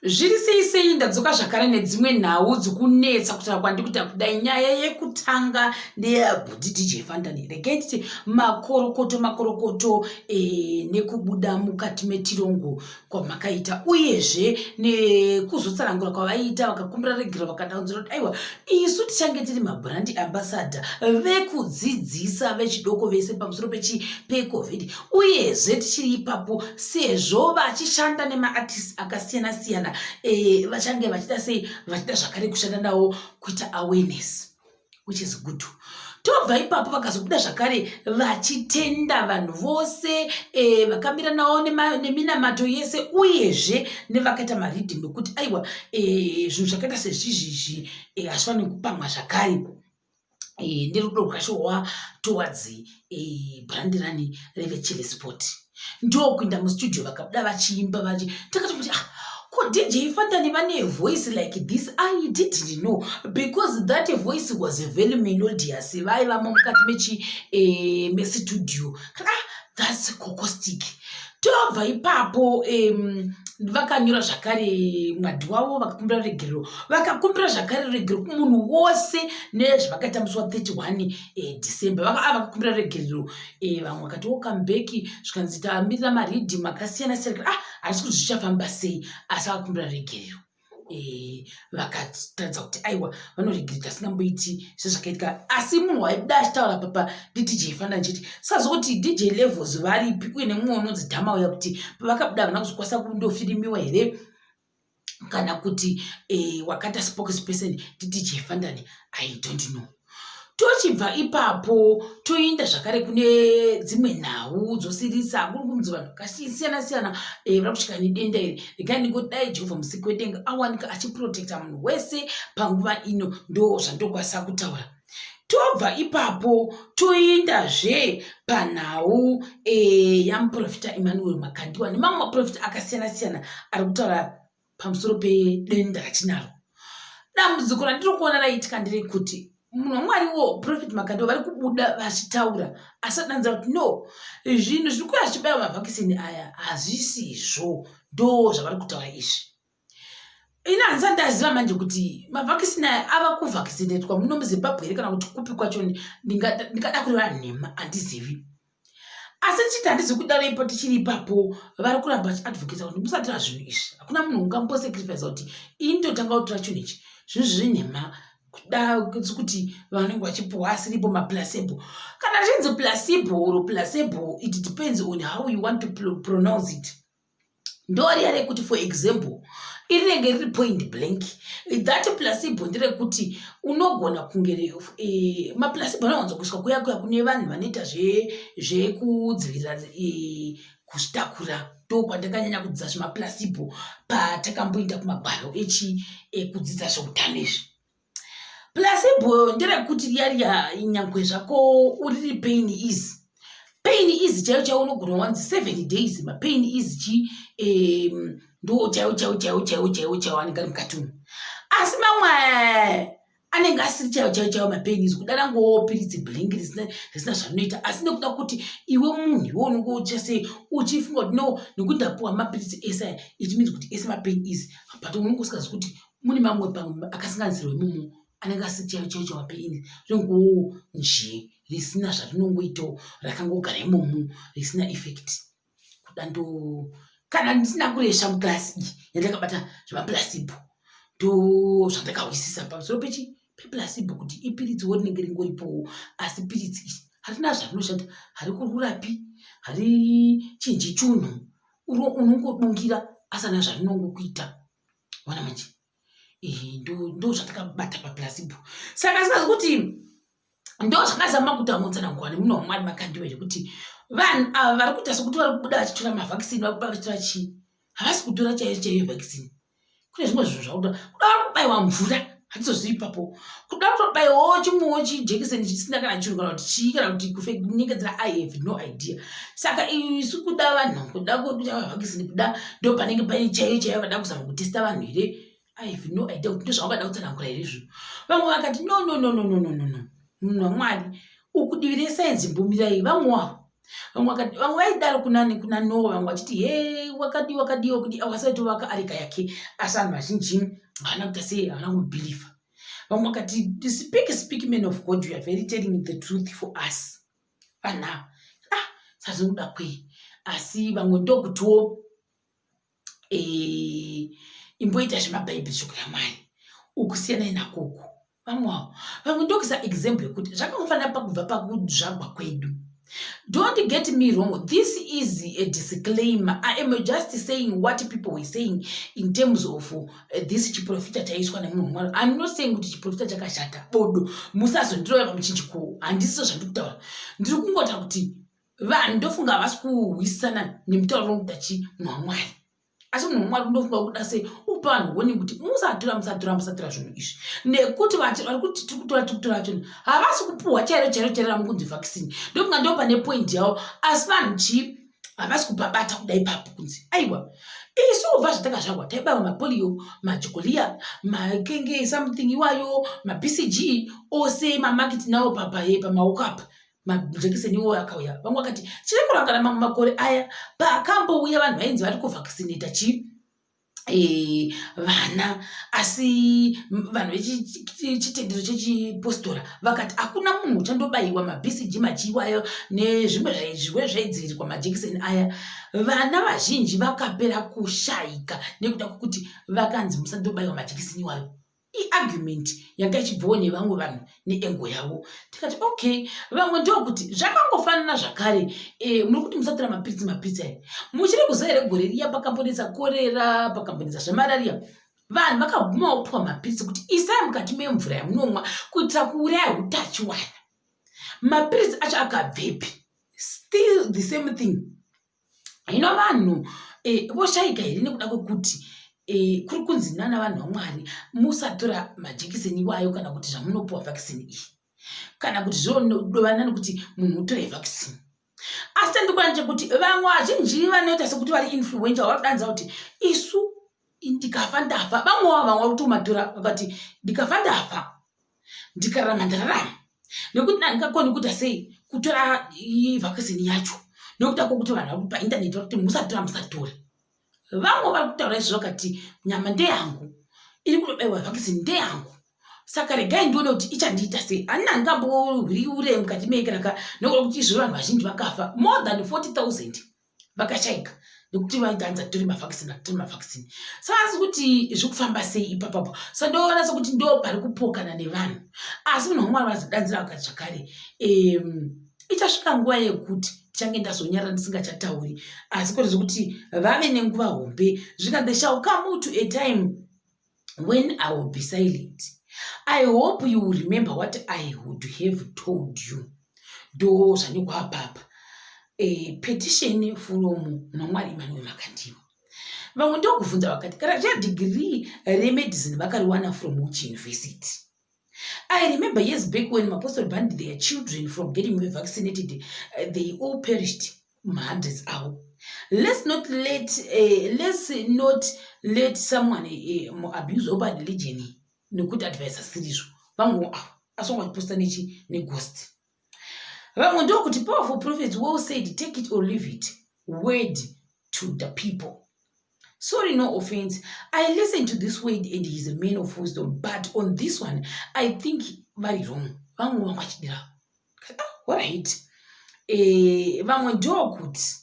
Zviri sei sei ndadzoka zvakare nedzimwe nhau dzikunetsa kutaura kwandikuita kudai. Nyaya yekutanga ndeyabhuti DJ Fantani. Regai titi makorokoto makorokoto e, nekubuda mukati metirongo kwamakaita uyezve nekuzotsanangura kwavaiita vakakumbira regero vakadaudzira kuti aiwa isu tichange tiri mabrand ambassador vekudzidzisa vechidoko vese pamusoro pechi pecovid uyezve tichiri ipapo sezvo vachishanda nemaartist akasiyana siyana e, vachange vachida sei vachida zvakare kushanda nawo kuita awareness which is good tobva ipapo vakazobuda zvakare vachitenda vanhu vose e, vakamira navo neminamato yese uyezve nevakaita maridhim ekuti aiwa e, zvinhu zvakaita sezvizvizvi e, hazvifaniri kupamwa zvakare e, nerudo rwakashowa towards e, brand rani revechile sport ndokuinda mustudio vakabuda vachiimba vachi takatoti ah, ko DJ Fantani vane voice like this? I didn't know because that voice was very melodious. Vaivamo mukati mechi eh, mestudio ah, that's cocostic. Tobva ipapo vakanyora zvakare mwadhi wavo vakakumbira ruregerero vakakumbira zvakare ruregerero kumunhu wose nezvavakaita musi wa 31 eh, December vakakumbira ruregerero eh, vamwe vakati welcome back zvikanzi tamirira mariddim akasiyana siyana ah hatisi kuti zvichafamba sei asi vakakumbira ruregerero eh, vakataridza kuti aiwa vanoregerera asingamboiti sezvakaitika asi munhu waibuda achitaura papa ndiDJ Fanda nchiti sazokuti DJ Levels varipi uye nemumwe unonzi Dhama uya kuti pavakabuda havana kuzokwanisa kundofirimiwa here kana kuti eh, wakaita spokesperson ndiDJ Fandani I don't know. Tochibva ipapo toenda zvakare kune dzimwe nhau dzosirisa kuri kunzi vanhu vakasiyana siyana eh, vari kusvika nedenda iri. Regai ndingoti dai Jehovha musiki wedenga awanika achiprotecta munhu wese panguva ino, ndo zvandokwanisa kutaura. Tobva ipapo toendazve panhau e, yamuprofita Emmanuel Makandiwa nemamwe maprofita akasiyana siyana ari kutaura pamusoro pedenda ratinaro. Dambudziko randiri kuona raitika nderekuti munhu wamwariwo Prophet Makandiwa vari kubuda vachitaura asi vadanzira kuti no, zvinhu zviri kuuya zvichibaiwa mavhakisini aya hazvisizvo, ndo zvavari kutaura izvi. Ini handisati ndaziva manje kuti mavhakisini aya ava kuvhakisinetwa muno muZimbabwe here kana kuti kupi kwacho, ndingada kureva nhema handizivi. Asi ndichiti handizi kudaro ipo tichiri ipapo vari kuramba vachiadvocata kuti musatora zvinhu izvi. Hakuna munhu ungambosacrifice kuti ini ndotanga kutora chinhu ichi, zvinhu zviri nhema kuda kuti vanenge vachipuhwa asiripo maplacebo. Kana zvichinzi placebo or placebo, it depends on how you want to pronounce it. Ndoriya rekuti for example iri rinenge riri point blank, that placebo nderekuti unogona kunge e, maplacebo anowanza kuiswa kuya kuya kune vanhu vanoita zvekudzivirira e, kuzvitakura. Ndo kwandakanyanya kudzidza zvemaplacebo patakamboenda kumagwaro echi ekudzidza zveutano izvi. Placebo nderekuti riya riya nyangwe zvako uriri pain is pain is chaiyo chaiyo unogona wanzi 7 days mapain is chi ndo chaiyo chaiyo chaiyo chaiyo chaiyo chaiyo anenge ari mukati umu, asi mamwe anenge asiri chaiyo chaiyo chaiyo mapain is kuda rangowo piritsi blank risina zvanoita, asi nekuda kuti iwe munhu iwe unenge uchasei uchifunga kuti no, nekuti ndapuwa mapiritsi ese aya, it means kuti ese mapain is, but unenge usikazi kuti mune mamwe pamwe akasanganisirwa imomo anenge asiri chaiyo chaiyo chaiyo mapain, ringowo nje risina zvarinongoitawo rakangogara imomo risina effect kuda. Ndo kana ndisina kuresha muklasi iyi yandakabata zvemaplacebo, ndo zvandakahwisisa pamusoro pechi peplacebo kuti ipiritsiwo rinenge ringoripowo, asi piritsi iri harina zvarinoshanda, hari kururapi, harichinji chunhu, unongodungira asi hana zvarinongokuita. Ona manje ndo zvatakabata paplacebo. Saka singazi kuti ndo zvakazama kutambudzana nemunhu wamwari Makandiwa here kuti vanhu ava vari kuita sekuti vari kubuda vachitora mavhakisini, vari kubuda vachitora chii, havasi kutora chaiyo chaiyo vhakisini. Kune zvimwe zvinhu zvakuda kuda vari kubaiwa mvura hatizozivi ipapo, kuda kutobaiwawo chimwewo chijekiseni chisina kana chinhu kana kuti chii kana kuti kunyengedzera, I have no idea. Saka isu kuda vanhu kuda kuita mavhakisini kuda ndo panenge paine chaiyo chaiyo vada kuzama kutesta vanhu here, I have no idea kuti ndozvavangada kutsanangura here izvo. Vamwe vakati no no no no no no no no, munhu wamwari uku divi resainzi mbomirai vamwewo avo. Vamwe vamwe vaidaro kunani kuna Noa, vamwe vachiti he wakadii wakadii wakadii, awasati vaka areka yake, asi vanhu vazhinji havana kuita sei, havana kumubhilivha. Vamwe vakati speak speak man of God, you are very telling the truth for us vanhu ava. Ah, sazvinokuda kwei? Asi vamwe ndokutiwo eh, imboita zvemabhaibheri, shoko raMwari, ukusiyanai nako uku. Vamwe avo, vamwe ndokuisa example yekuti zvakangofanira pakubva pakuzvagwa kwedu. Don't get me wrong, this is a disclaimer. I am just saying what people were saying in terms of this chiprofita chaiswa nemunhu Mwari. I'm not saying kuti chiprofita chakashata bodo, musazondiroya pamuchinjiko, handisiso zvandiri kutaura. Ndiri kungotaura kuti vanhu ndofunga havasi kuhwisana nemutauro unokuita chi munhu waMwari. Asi munhu waMwari ndofunga kuda sei upa vanhu warning kuti musatora, musatora, musatora zvinhu izvi, nekuti vari kuti tiri kutora, tiri kutora chinhu, havasi kupuhwa chairo chairo chairo ramukunzi vaccine. Ndofunga ndo pane point yavo, asi vanhu chii havasi kupabata kuda ipapo kunzi aiwa, isu kubva zvatakazvarwa taibaiwa mapolio, majokolia, makenge something iwayo, maBCG ose, mamakiti nawo papaye pamaoko apa, majekiseni iwoyo akauya. Vamwe vakati chiri kurangana mamwe makore aya pakambouya vanhu vainzi vari kuvhaccinata chii vana, asi vanhu vechitendero chechipostora vakati hakuna munhu uchandobayiwa maBCG machiiwayo nezvimwe zvirwere zvaidzivirirwa majekiseni aya. Vana vazhinji vakapera kushayika nekuda kwekuti vakanzi musandobayiwa majekiseni iwayo. Iargument yanga ichibvawo nevamwe vanhu neengo yavo. Tikati okay, vamwe ndokuti zvakangofanana zvakare, muri kuti musatora mapiritsi, mapiritsi aya muchiri kuziva here gore riya pakambonetsa korera, pakambonetsa zvemarariya, vanhu vakaguma kupiwa mapiritsi kuti isai mukati memvura yamunomwa kuitira kuuraya utachiwana. Mapiritsi acho akabvepi? Still the same thing. Hino vanhu voshayika here nekuda kwekuti kuri kunzi nana vanhu vaMwari musatora majekiseni iwayo, kana kuti zvamunopiwa vaccine iyi, kana kuti zvinodovana nekuti munhu utore vaccine? Asi chandikuona chekuti vamwe vazhinji vanoita sekuti vari influential, vakudanza kuti isu ndikafa ndafa. Vamwe vavo, vamwe vari kutomatora vakati ndikafa ndafa, ndikararama ndararama, nekuti ndandingakoni kuita sei kutora vaccine yacho nekuda kwokuti vanhu vari paindaneti vari kuti musatora, musatora. Vamwe vari kutaura izvo vakati nyama ndeyangu, iri kunobaiwa vaccine ndeyangu, saka regai ndione kuti ichandiita sei. Hanina handingambohwiriure mukati mekeraka nekuda kuti izvo vanhu vazhinji vakafa, more than 40,000 vakashaika nekuti vaitanza tori mavaccine, tori mavaccine. Saka asi kuti zviri kufamba sei ipapapo? Sa ndoona sekuti ndo pari kupokana nevanhu. Asi munhu waMwari vazodanzira vakati zvakare ichasvika nguva yekuti tichange ndazonyarara ndisingachatauri, asi kwete zvekuti vave nenguva hombe. Zvika there shall come to a time when I will be silent. I hope you will remember what I would have told you. Ndo zvanyorwa apapa, petition from naMwari Emmanuel Makandiwa. Vamwe ndokubvunza vakati kana cha degree remedicine vakariwana from which university? I remember years back when Mapostle banned their children from getting vaccinated, they all perished, hundreds avo. Let's not let someone abuse opa religion nekuti advice asirizvo. Vamwe avo asi vanga vachiposta nechi neghost. Vamwe ndokuti powerful prophets, well said, take it or leave it, word to the people. Sorry, no offense, I listen to this word and he's a man of wisdom, but on this one I think very wrong. Vamwe vanga vachidira ah, alright. Vamwe ndokuti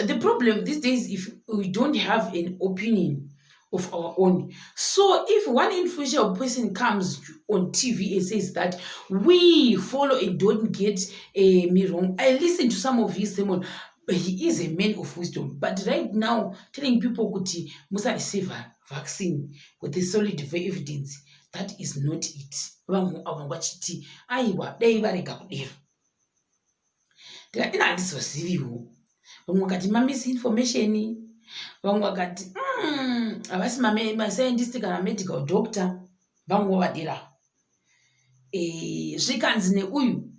the problem these days, if we don't have an opinion of our own, so if one influential person comes on TV and says that, we follow and don't get me wrong, I listen to some of his sermon, he is a man of wisdom, but right now telling people kuti musareceive vaccine with the solid evidence, that is not it. Vamwe avo vanga vachiti aiwa, dai varega kudero. Ndikati ina handizoziviwo. Vamwe vakati mamisinformation, vamwe vakati havasi mascientist kana medical doctor. Vamwe vadira zvikanzi neuyu,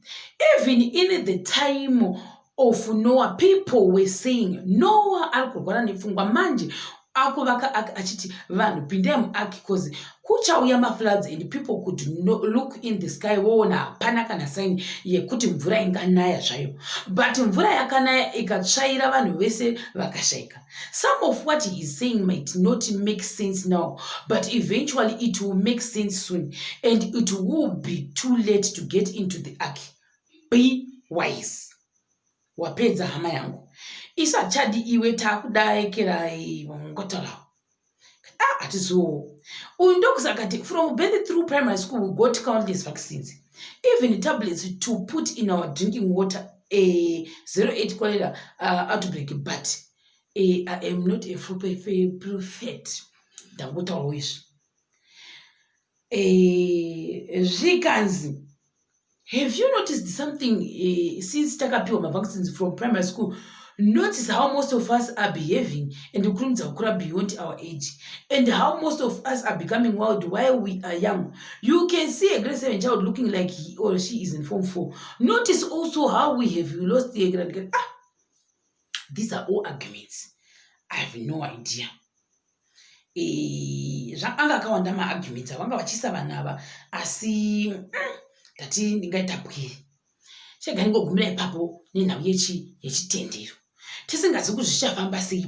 even in the time of Noah, people were saying Noah ari kurwara nepfungwa. Manje Akuvaka ark achiti vanhu pindai muark cause kuchauya mafloods and people could no, look in the sky voona hapana kana sign yekuti mvura inganaya zvayo, but mvura yakanaya ikatsvaira vanhu vese vakashaika. Some of what he is saying might not make sense now, but eventually it will make sense soon and it will be too late to get into the ark. Be wise. Wapedza hama yangu, isu hatichadi iwe, takudaekera ngotaurawo. Ah, hatiziwowo uyu. Ndokusakati from birth through primary school we got countless vaccines, even tablets to put in our drinking water, a 08 cholera outbreak, but I am not a prophet. Ndangotaurawo izvi. Zvikanzi, have you noticed something since takapiwa mavaccines from primary school? Notice how most of us are behaving and kurumidza kukura beyond our age, and how most of us are becoming wild while we are young. You can see a grade 7 child looking like he or she is in form 4. Notice also how we have lost the grand. Ah, these are all arguments. I have no idea. Anga akawanda maarguments avanga vachiisa vanhu ava, asi ndati ndingaita pwiri. Chega ndingogumira ipapo nenhau yechitendero, tisingazi kuzvichafamba sei.